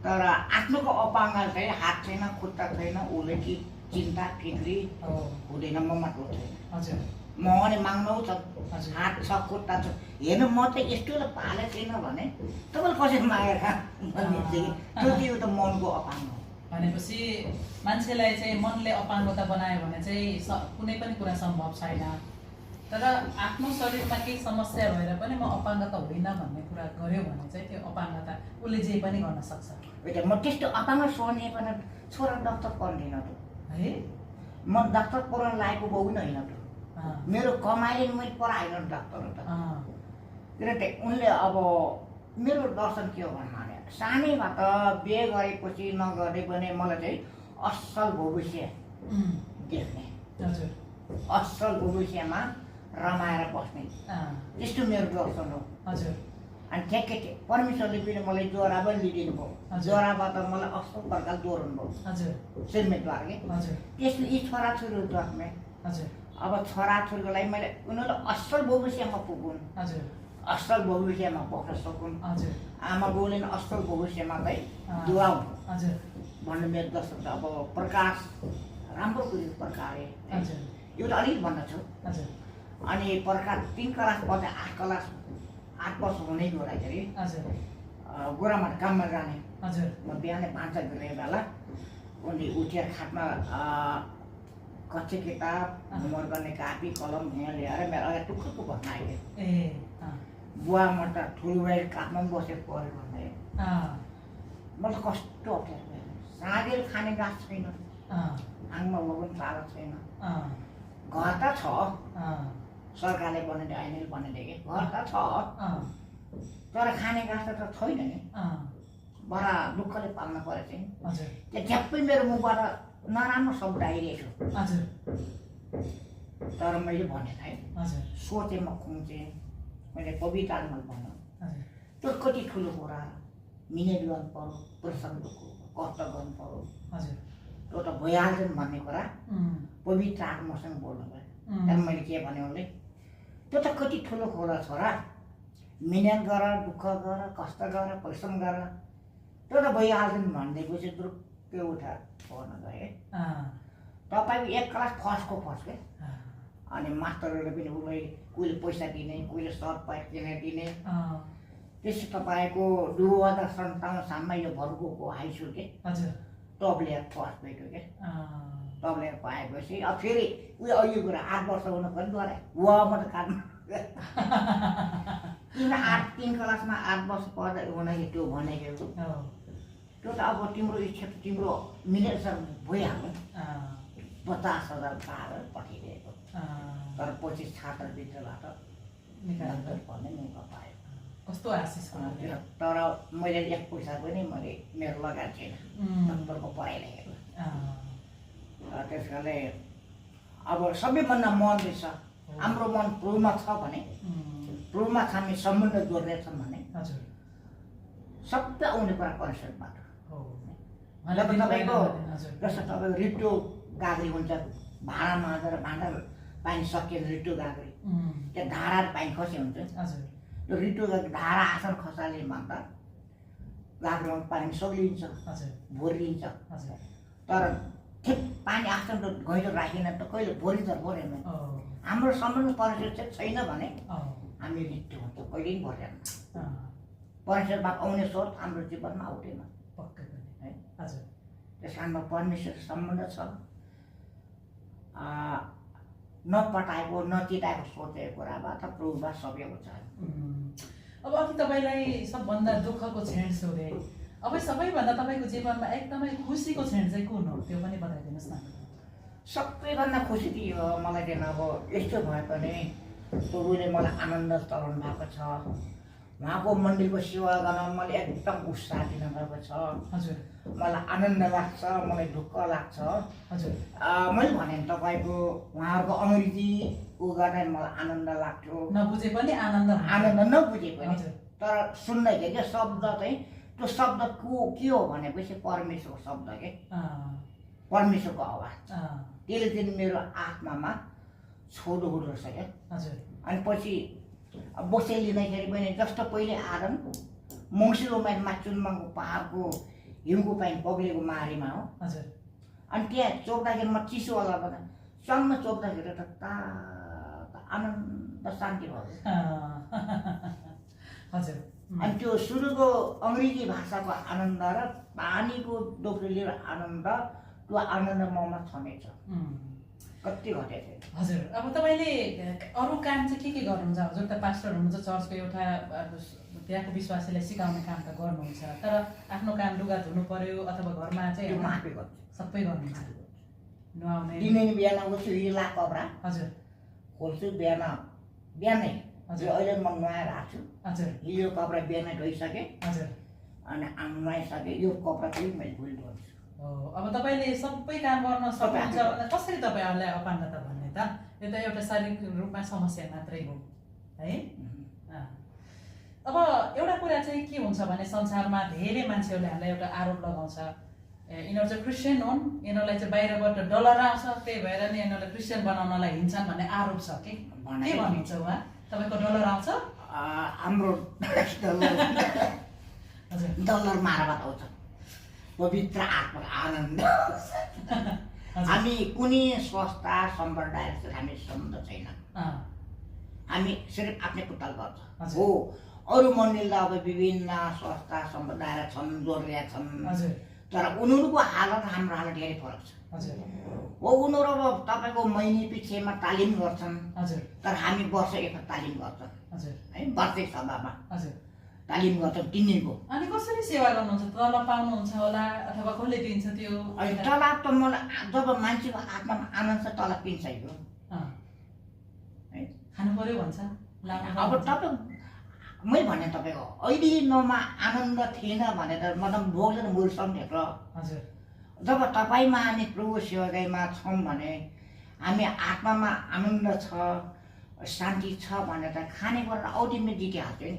तर आफ्नोको अपाङ्ग चाहिँ हात छैन खुट्टा छैन उसले कि चिन्ता फिक्री हुँदैन म मात्र छैन हजुर म अनि माग्नु छ हात छ खुट्टा छ हेर्नु म चाहिँ यस्तोलाई पालेको छैन भने तपाईँले कसरी मागेर खा भन्ने चाहिँ त्यो चाहिँ एउटा मनको अपाङ्ग हो भनेपछि मान्छेलाई चाहिँ मनले अपाङ्गता बनायो भने चाहिँ कुनै पनि कुरा सम्भव छैन तर आफ्नो शरीरमा केही समस्या भएर पनि म अपाङ्गता होइन भन्ने कुरा गर्यो भने चाहिँ त्यो अपाङ्गता उसले जे पनि गर्न सक्छ म त्यस्तो अपाङ्ग सोध्ने पनि छोरा डाक्टर पढ्दैन त है म डाक्टर पढाउन लागेको बाउ नै होइन त मेरो कमाइले मैले पढाएन डाक्टर त किनकि उनले अब मेरो दर्शन के हो भन्नाले सानैमा त बिहे गरेपछि नगर्दै पनि मलाई चाहिँ असल भविष्य देख्ने असल भविष्यमा रमाएर बस्ने त्यस्तो मेरो दर्शन हो अनि ठ्याक्कै परमेश्वरले पनि मलाई ज्वरा पनि लिइदिनु भयो ज्वराबाट मलाई असल प्रकार दोहोऱ्याउनु भयो सिमेन्टद्वारले त्यसले यी छोराछोरीहरू जन्मे अब छोराछोरीको लागि मैले उनीहरूलाई असल भविष्यमा पुगुन् असल भविष्यमा बस्न सकुन् आमा बाउले असल भविष्यमा चाहिँ दुवाउँ भन्ने मेरो दर्शन छ अब प्रकाश राम्रो कुरो प्रकारले यो त अलिक भन्दछु अनि प्रकाश 3 क्लास पछि 8 क्लास 8 वर्ष हुने गर्दाखेरि गोरामा काममा जाने म बिहानै 5 बजे बेला उनले उठेर खाटमा कच्चे किताब होमवर्क गर्ने कापी कलम यहाँ ल्याएर मेरो अगाडि टुक्कको भन्न आइदियो बुवा म त ठुलो भएर काठमा बसेर पढ्यो भन्दै मलाई कस्तो अप्ठ्यारो भयो साँझेर खाने गाछ छैन आङमा लगन चारो छैन घर त छ सरकारले बनाइदियो आइनले बनाइदियो घर त छ तर खाने गाछ त छैन नि बडा दुःखले पाल्न परेको चाहिँ त्यो झ्याप्पै मेरो मुखबाट नराम्रो शब्द आइरहेको तर मैले भनेँ है सोचेँ म खुम्चेँ मैले पवित्रामा भन्नु त्यो कति ठुलो कुरा मिहिनेत गर्नु पर्यो प्रसङ्गको कष्ट गर्नु पर्यो त्यो त भइहाल्छन् भन्ने कुरा पवित्र आत्मासँग बोल्नु भयो त्यहाँदेखि मैले के भने उसले त्यो त कति ठुलो कुरा छोरा मिहिनेत गर दुःख गर कष्ट गर परिश्रम गर त्यो त भइहाल्छन् भनिदिएपछि दुरुक्कै उठाएर पढ्न गएँ तपाईँको 1 क्लास फर्स्टको फर्स्ट के अनि मास्टरहरूले पनि उसलाई कोहीले पैसा दिने कोहीले सर्ट प्यान्ट किनेर दिने त्यसै तपाईँको 2057 सालमा यो भरगोको हाई स्कुल के टप लेयर फर्स्ट भएको के टप लेयर पाएपछि अब फेरि उयो अघि कुरा 8 वर्ष हुनु पनि गरे वा म त काट्नु किन 3 क्लासमा 8 वर्ष पढ्दै हुँदाखेरि त्यो भनेको त्यो त अब तिम्रो इच्छा तिम्रो मिनेट भइहाल्यो 50,000 पाएर पठाइदिएको तर पछि छात्रवृत्तिबाट निकाल्नु पर्ने मौका पायो कस्तो आशिष तर मैले एक पैसा पनि मैले मेरो लगाएको छैन डक्टरको पढाइ लेखेको त्यस कारणले अब सबैभन्दा मन रहेछ हाम्रो मन प्रभुमा छ भने प्रभुमा हामी सम्बन्ध जोड्नेछौँ भने सबै आउने कुरा परमेश्वरबाट जब तपाईँको जस्तो तपाईँको रिटो गाग्री हुन्छ भाँडा माझेर भाँडा पानी सकिएर रिटो गाग्री त्यहाँ धारा पानी खसी हुन्छ त्यो रिटो धारा आसन खसाले भन्दा गाग्रोमा पानी सग्लिन्छ भोरिन्छ तर ठिक पानी आसन त घैलो राखिन त कहिले भोलि त भोरेन हाम्रो सम्बन्ध परमेश्वर चाहिँ छैन भने हामी रिटो हुन्छ कहिले पनि भरेन परमेश्वरबाट आउने स्रोत हाम्रो जीवनमा आउँदैन है त्यस कारणमा परमेश्वर सम्बन्ध छ नपटाएको नचिताएको सोचेको कुराबाट प्रभुबाट सबै हुन्छ अब अघि तपाईँलाई सबभन्दा दुःखको क्षण सोधे अब सबैभन्दा तपाईँको जीवनमा एकदमै खुसीको क्षण चाहिँ कुन हो त्यो पनि बताइदिनुहोस् न सबैभन्दा खुसी थियो मलाई चाहिँ अब यस्तो भए पनि प्रभुले मलाई आनन्द चलाउनु भएको छ उहाँको मन्दिरको सेवा गर्न मलाई एकदम उत्साह दिनुभएको छ मलाई आनन्द लाग्छ मलाई ढुक्क लाग्छ मैले भने तपाईँको उहाँहरूको अङ्ग्रेजी ऊ गर्दा मलाई आनन्द लाग्थ्यो नबुझे पनि आनन्द नबुझे पनि तर सुन्दाखेरि शब्द चाहिँ त्यो शब्द के हो भनेपछि परमेश्वरको शब्द के परमेश्वरको आवाज त्यसले चाहिँ मेरो आत्मामा छोडो रहेछ क्या अनि पछि बसाइ लिँदाखेरि पनि जस्तो पहिले आएर मङ्सिर उमेरमा चुनमाको पहाडको हिउँको पानी पग्लेको मारीमा हो अनि त्यहाँ चोक्दाखेरि म चिसोवाला बना चङ्ग चोक्दाखेरि त आनन्द शान्ति भयो अनि त्यो सुरुको अङ्ग्रेजी भाषाको आनन्द र पानीको डोक्रीले आनन्द त्यो आनन्द ममा छँदैछ कति घटेको थियो हजुर अब तपाईँले अरू काम चाहिँ के गर्नुहुन्छ हजुर त पास्टर हुनुहुन्छ चर्चको एउटा त्यहाँको विश्वासीलाई सिकाउने काम त गर्नुहुन्छ तर आफ्नो काम लुगा धुनु पर्यो अथवा घरमा चाहिँ सबै गर्नुहुन्छ नुहाउने दिनै बिहान उठ्छु हिला कपडा हजुर खोल्छु बिहानै हजुर अहिले म नुहाएर आएको छु हजुर यो कपडा बिहानै धोइसकेँ हजुर अनि नुहाइसकेँ यो कपडा चाहिँ मैले भुल गर्छु अब तपाईँले सबै काम गर्न सक्नुहुन्छ भने कसरी तपाईँहरूलाई अपाङ्गता भन्ने त यो त एउटा शारीरिक रूपमा समस्या मात्रै हो है अब एउटा कुरा चाहिँ के हुन्छ भने संसारमा धेरै मान्छेहरूले हामीलाई एउटा आरोप लगाउँछ यिनीहरू चाहिँ क्रिस्चियन हुन् यिनीहरूलाई चाहिँ बाहिरबाट डलर आउँछ त्यही भएर नि यिनीहरूलाई क्रिस्चियन बनाउनलाई हिँड्छन् भन्ने आरोप छ के भन्नुहुन्छ उहाँ तपाईँको डलर आउँछ हाम्रो डलर मारबाट आउँछ पवित्र आत्माको आनन्द हामी कुनै संस्था सम्प्रदायसँग हामी सम्बन्ध छैन हामी सिर्फ आफ्नै पुतल गर्छ हो अरू मन्दिरलाई अब विभिन्न संस्था सम्प्रदाय छन् जोडिएका छन् तर उनीहरूको हालत हाम्रो हालत धेरै फरक छ हो उनीहरू अब तपाईँको महिने पछिमा तालिम गर्छन् तर हामी वर्ष एक तालिम गर्छौँ है वार्षिक सभामा तालिम गर्छौँ 3 दिनको अनि कसरी सेवा गर्नुहुन्छ तलब पाउनुहुन्छ होला अथवा कसले दिन्छ त्यो तलब त मलाई जब मान्छेको आत्मामा आनन्द छ तलब पिन्छ यो खानु पर्यो भन्छ अब तपाईँ मैले भने तपाईँको अहिले नमा आनन्द थिएन भनेर मतलब भोगेर मुर सम्झेको जब तपाईँमा हामी प्रभु सेवामा छौँ भने हामी आत्मामा आनन्द छ शान्ति छ भनेर खानेकुरा औटिमै जितिहाल्छ नि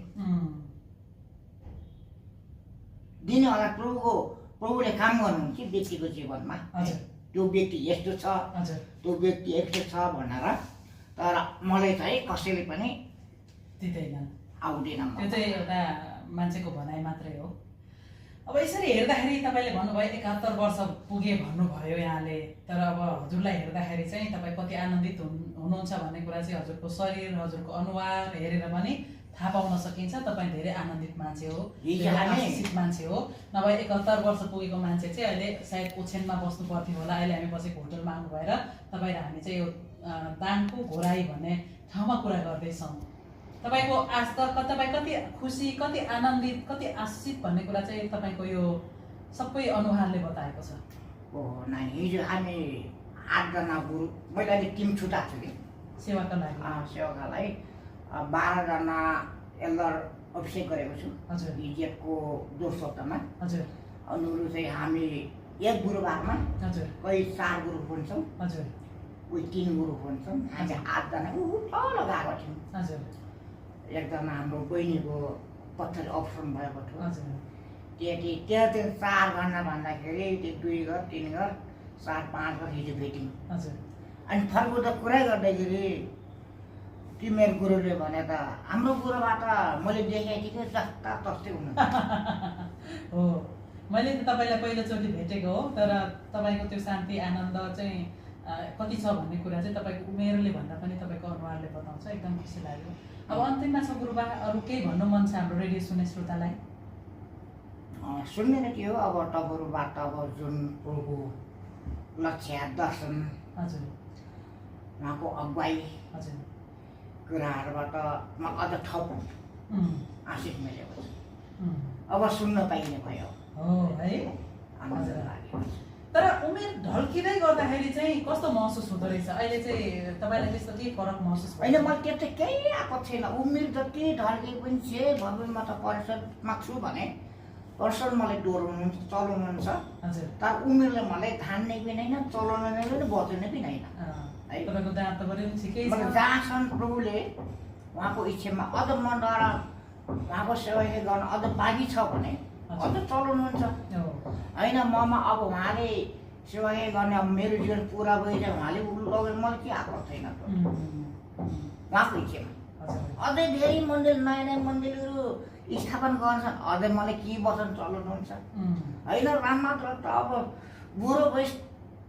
दिनेवाला प्रभुले काम गर्नुहुन्छ व्यक्तिको जीवनमा त्यो व्यक्ति यस्तो छ त्यो व्यक्ति यस्तो छ भनेर तर मलाई चाहिँ कसैले पनि दिँदैन आउँदैन त्यो चाहिँ एउटा मान्छेको भनाइ मात्रै हो अब यसरी हेर्दाखेरि तपाईँले भन्नुभयो 71 वर्ष पुगे भन्नुभयो यहाँले तर अब हजुरलाई हेर्दाखेरि चाहिँ तपाईँ कति आनन्दित हुनुहुन्छ भन्ने कुरा चाहिँ हजुरको शरीर हजुरको अनुहार हेरेर पनि थाहा पाउन सकिन्छ तपाईँ धेरै आनन्दित मान्छे हो आशिषित मान्छे हो नभए 71 वर्ष पुगेको मान्छे चाहिँ अहिले सायद ओछ्यानमा बस्नु पर्थ्यो होला अहिले हामी बसेको होटलमा आउनु भएर तपाईँ र हामी चाहिँ यो दाङको घोराई भन्ने ठाउँमा कुरा गर्दैछौँ तपाईँको आज त तपाईँ कति खुसी कति आनन्दित कति आशिषित भन्ने कुरा चाहिँ तपाईँको यो सबै अनुहारले बताएको छ। हो नानी हिजो हामी 8 जना गुरु मैले अहिले टिम छुटाएको छु कि सेवाका लागि। सेवाका लागि 12 जना एल्डर अभिषेक गरेको छु। हजुर। हिजोको दोस्रो हप्तामा। हजुर। अरू चाहिँ हामी एक गुरुबारमा हजुर। कोही 4 गुरु हुन्छौँ। हजुर। कोही 3 गुरु हुन्छौँ। हामी 8 जना तल गएको थियौँ। हजुर। एकजना हाम्रो बहिनीको पत्थर अप्सन भएको थियो। हजुर। त्यहाँ 4 घन्टा भन्दाखेरि त्यो 2 घर 3 घर 4 5 घर हिजो भेट्यौँ। हजुर। अनि फर्को कुरा गर्दाखेरि तिमीहरू गुरुले भने त हाम्रो गुरुबाट मैले देखेको थिएँ कि जस्ता तस्तै हुनु। हो मैले त तपाईँलाई पहिलोचोटि भेटेको हो, तर तपाईँको त्यो शान्ति आनन्द चाहिँ कति छ भन्ने कुरा चाहिँ तपाईँको उमेरले भन्दा पनि तपाईँको अनुहारले बताउँछ। एकदम खुसी लाग्यो। अब अन्तिममा छ गुरुबा, अरू केही भन्नु मन छ हाम्रो रेडियो सुन्ने श्रोतालाई? सुन्ने के हो अब तपाईँहरूबाट अब जुन प्रभु लक्ष्य दर्शन, हजुर, उहाँको अगुवाई, हजुर, कुराहरूबाट म अझ थप आशिष मिलेको छ। अब सुन्न पाइने भयो हो है। आनन्द लाग्यो। तर उमेर ढल्किँदै गर्दाखेरि चाहिँ कस्तो महसुस हुँदो रहेछ अहिले चाहिँ तपाईँलाई? त्यस्तो के फरक महसुस होइन मलाई त्यस्तो केही आएको छैन। उमेर जति ढल्के पनि चाहिँ भविष्यमा त परिषदमा छु भने पर्सन मलाई डोराउनुहुन्छ चलाउनुहुन्छ। हजुर। तर उमेरले मलाई धान्ने पनि होइन चलाउने पनि बचाउने पनि होइन। तपाईँको दाँत पनि ठिकै छ। मतलब जहाँसम्म प्रभुले उहाँको इच्छामा अझ मनद्वार उहाँको सेवा गर्न अझ बाँकी छ भने अझ चलाउनुहुन्छ होइन। ममा अब उहाँले सेवा गर्ने अब मेरो जीवन पुरा भइरह्यो उहाँले लगेर मलाई के आएको छैन उहाँको इच्छामा। अझै धेरै मन्दिर नयाँ नयाँ मन्दिरहरू स्थापना गर्छन्। अझै मलाई के वचन चलाउनुहुन्छ होइन। राममात्र त अब बुढो भइस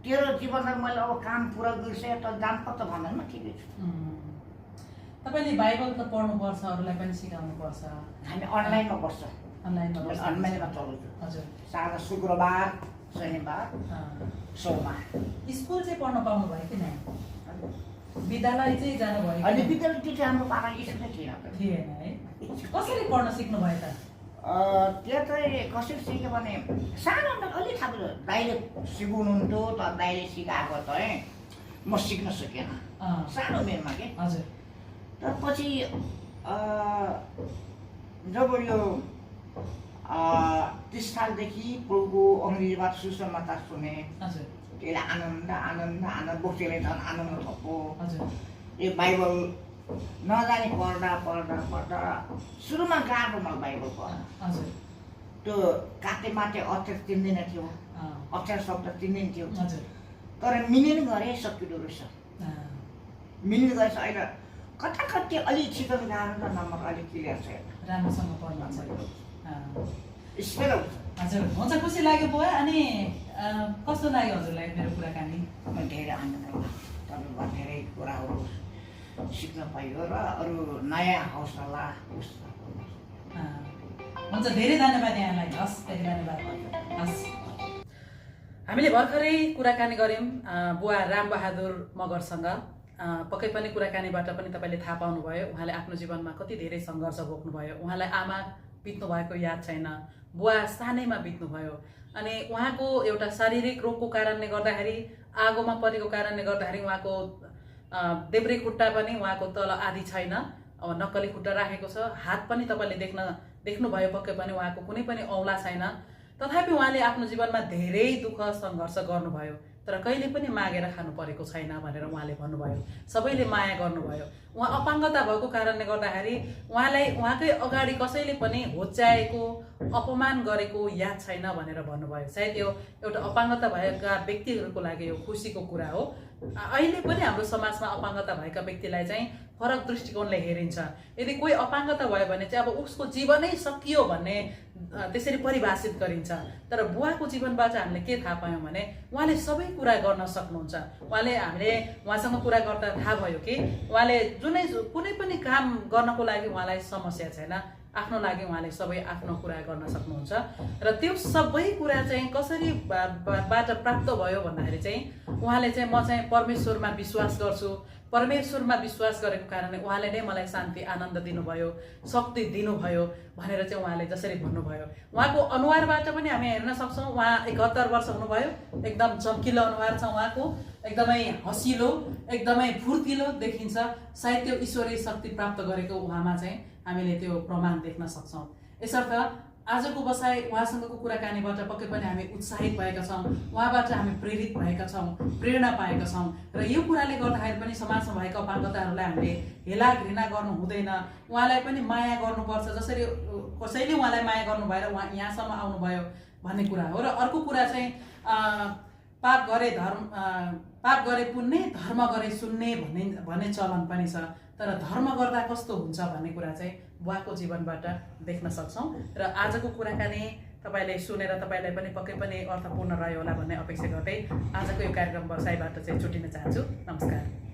तेरो जीवनमा मैले अब काम पुरा गरिसकेँ त जानुपर्छ भन्दैन म ठिकै छु। तपाईँले बाइबल त पढ्नुपर्छ, अरूलाई पनि सिकाउनुपर्छ। हामी अनलाइनमा बस्छ। अनलाइनमा चलाउँछु। हजुर। सादा शुक्रबार शनिबार सोमबार। स्कुल चाहिँ पढ्न पाउनु भयो कि नै? विद्यालय चाहिँ जानुभयो? अहिले विद्यालय त्यो चाहिँ हाम्रो पापा स्कुलै थिएन है। कसरी पढ्न सिक्नु भयो त? त्यो चाहिँ कसरी सिक्यो भने सानो अलि थाहा भयो। दाइले सिकाउनुहुन्थ्यो त दाइले सिकाएको त म सिक्न सकेन सानो उमेरमा के। हजुर। तर पछि जब यो 30 सालदेखि प्रभुको अङ्ग्रेजीबाट सुसमाचार सुने। हजुर। त्यसले आनन्द आनन्द आनन्द बसेर झन् आनन्द थप्यो। हजुर। यो बाइबल नजाने पढ्दा पढ्दा पढ्दा सुरुमा गाह्रो मलाई बाइबल पढ्न। हजुर। त्यो काटे माटे अक्षर चिन्दैन थियो, अक्षर शब्द चिन्दैन थियो। हजुर। तर मिनिङ गरे सकिँदो रहेछ। मिनिङ गरेछ अहिले कता कति अलिक छिटो गाह्रो त नम्बर अलिक क्लियर छ। राम्रोसँग पढ्नु छ। हजुर हुन्छ, खुसी लाग्यो बुवा। अनि कस्तो लाग्यो हजुरलाई मेरो कुराकानी? धेरै आनन्द लाग्यो। तपाईँबाट धेरै कुराहरू सिक्न पाइयो र अरू नयाँ हौसला हुन्छ, धेरै धन्यवाद यहाँलाई। हस्, धेरै धन्यवाद। हस्, हामीले भर्खरै कुराकानी गऱ्यौँ बुवा रामबहादुर मगरसँग। पक्कै पनि कुराकानीबाट पनि तपाईँले थाहा पाउनुभयो उहाँले आफ्नो जीवनमा कति धेरै सङ्घर्ष भोग्नुभयो। उहाँलाई आमा बित्नु भएको याद छैन, बुवा सानैमा बित्नुभयो। अनि उहाँको एउटा शारीरिक रोगको कारणले गर्दाखेरि, आगोमा परेको कारणले गर्दाखेरि उहाँको देब्रे खुट्टा पनि उहाँको तल आदि छैन, अब नक्कली खुट्टा राखेको छ। हात पनि तपाईँले देख्नुभयो पक्कै पनि उहाँको कुनै पनि औँला छैन। तथापि उहाँले आफ्नो जीवनमा धेरै दुःख सङ्घर्ष गर्नुभयो, तर कहिले पनि मागेर खानु परेको छैन भनेर उहाँले भन्नुभयो। सबैले माया गर्नुभयो। उहाँ अपाङ्गता भएको कारणले गर्दाखेरि उहाँलाई उहाँकै अगाडि कसैले पनि होच्याएको अपमान गरेको याद छैन भनेर भन्नुभयो। सायद यो एउटा अपाङ्गता भएका व्यक्तिहरूको लागि यो खुसीको कुरा हो। अहिले पनि हाम्रो समाजमा अपाङ्गता भएका व्यक्तिलाई चाहिँ फरक दृष्टिकोणले हेरिन्छ। यदि कोही अपाङ्गता भयो भने चाहिँ अब उसको जीवनै सकियो भन्ने त्यसरी परिभाषित गरिन्छ। तर बुवाको जीवनबाट हामीले के थाहा पायौँ भने उहाँले सबै कुरा गर्न सक्नुहुन्छ। हामीले उहाँसँग कुरा गर्दा थाहा भयो कि उहाँले कुनै पनि काम गर्नको लागि उहाँलाई समस्या छैन। आफ्नो लागि उहाँले सबै आफ्नो कुरा गर्न सक्नुहुन्छ र त्यो सबै कुरा चाहिँ कसरी बाट प्राप्त भयो भन्दाखेरि चाहिँ उहाँले चाहिँ म चाहिँ परमेश्वरमा विश्वास गर्छु, परमेश्वरमा विश्वास गरेको कारणले उहाँले नै मलाई शान्ति आनन्द दिनुभयो, शक्ति दिनुभयो भनेर चाहिँ उहाँले जसरी भन्नुभयो। उहाँको अनुहारबाट पनि हामी हेर्न सक्छौँ, उहाँ 71 वर्ष हुनुभयो, एकदम चम्किलो अनुहार छ उहाँको, एकदमै हँसिलो, एकदमै फुर्तिलो देखिन्छ। सायद त्यो ईश्वरीय शक्ति प्राप्त गरेको उहाँमा चाहिँ हामीले त्यो प्रमाण देख्न सक्छौँ। यसर्थ आजको बसाइ उहाँसँगको कुराकानीबाट पक्कै पनि हामी उत्साहित भएका छौँ, उहाँबाट हामी प्रेरित भएका छौँ, प्रेरणा पाएका छौँ र यो कुराले गर्दाखेरि पनि समाजमा भएका अपाङ्गताहरूलाई हामीले हेला घृणा गर्नु हुँदैन, उहाँलाई पनि माया गर्नुपर्छ। जसरी कसैले उहाँलाई माया गर्नु भएर उहाँ यहाँसम्म आउनुभयो भन्ने कुरा हो। र अर्को कुरा चाहिँ पाप गरे पुण्य, धर्म गरे सुन्ने भन्ने चलन पनि छ। तर धर्म गर्दा कस्तो हुन्छ भन्ने कुरा चाहिँ बुवाको जीवनबाट देख्न सक्छौँ। र आजको कुराकानी तपाईँले सुनेर तपाईँलाई पनि पक्कै पनि अर्थपूर्ण रह्यो होला भन्ने अपेक्षा गर्दै आजको यो कार्यक्रम बसाइबाट चाहिँ छुटिन चाहन्छु। नमस्कार।